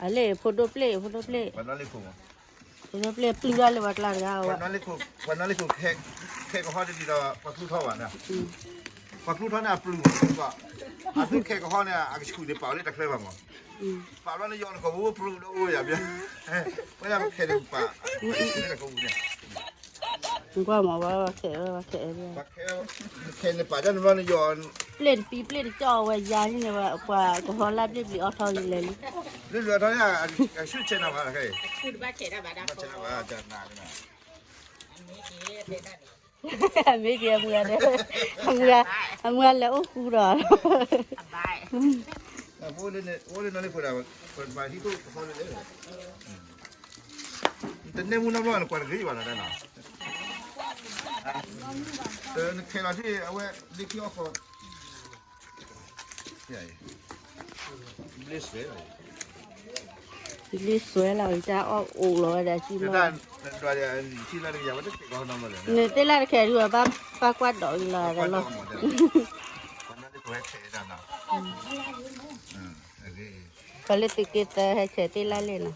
အလဲၣ် ဖိဒိၣ်ပျဲၣ် ဖိဒိၣ်ပျဲၣ်, ဖိဒိၣ်ပျဲၣ်ပျုၢ်ဒၣ်လၢပှၤကျါတဂၤဝဲ, ပှၤနီၣ်လ့ၣ်ခိၣ် ခဲကဟီၣ်တဒ်ဒီး ပှၤကျူထီၣ်ဘၣ်နၤ, ပှၤကျူထီၣ်န့ၣ်အပျုၢ်မး, အသုခဲကဟီၣ်န့ၣ် အကဆူၣ်န့ၣ်ပာ်အီၤလၢတချၢဘၣ်မး, ပာ်ဘျီန့ၣ်ယီၤန့ၣ် ကီၢ်ပူၤပျုၢ်ဒီးအိၣ်ယၤဘျါ, ဝဲဒၣ်ပခဲန့ၣ်ပာ်, န့ၣ် ကွၢ်မးဝဲခဲ, ခဲန့ၣ်ပာ်တၢ်န့ၣ်ဘျီန့ၣ်ယီၤ, ပျဲၣ်တပံၤပျဲၣ်တကၠီၣ်ဝဲယၤန့ၣ် ပှၤကဟီၣ်လၢပျဲၣ်ပျံၤအီထီၣ်လံလဲၣ်လံ, ပျဲၣ်ပျံၤအီထီၣ်န့ၣ် အဆူၣ်ဆဲးနၤဘၣ်ခဲအံၤ, ဘၣ်ဆဲးနၤဘၣ်, မ့ၢ်က့ၤအမုၢ်ဂၤဒီး, အမုၢ်ဂၤလဲၤအိၣ်ဃူဒီး အိၣ်လၢနီၢ်လ့ၣ်ခိၣ်ဒၣ်, ပှၤဟံၣ်ခိၣ်ကဟီၣ်လၢလဲၣ်, တန့ၢ်မူနီတဘျီန့ၣ် ကွၢ်တဂ့ၤဘၣ်လီၤ, နခဲလီၤထံၣ်အဝဲလၢခံအီၣ်ဃီ, လံစွဲလီၤ တၢ်အီၣ်အိၣ်လီၤဝဲဒၣ်စံၢ်လီၤ, နသ့ၣ်လၢတခဲဒုး ပၢ်ကွၢ်ဒီးအံၤလီၤဒီးလီၤ, ပှၤလၢသုးက့သၢဟဲဆဲးသ့ၣ်လၢလဲၣ်နီၤ,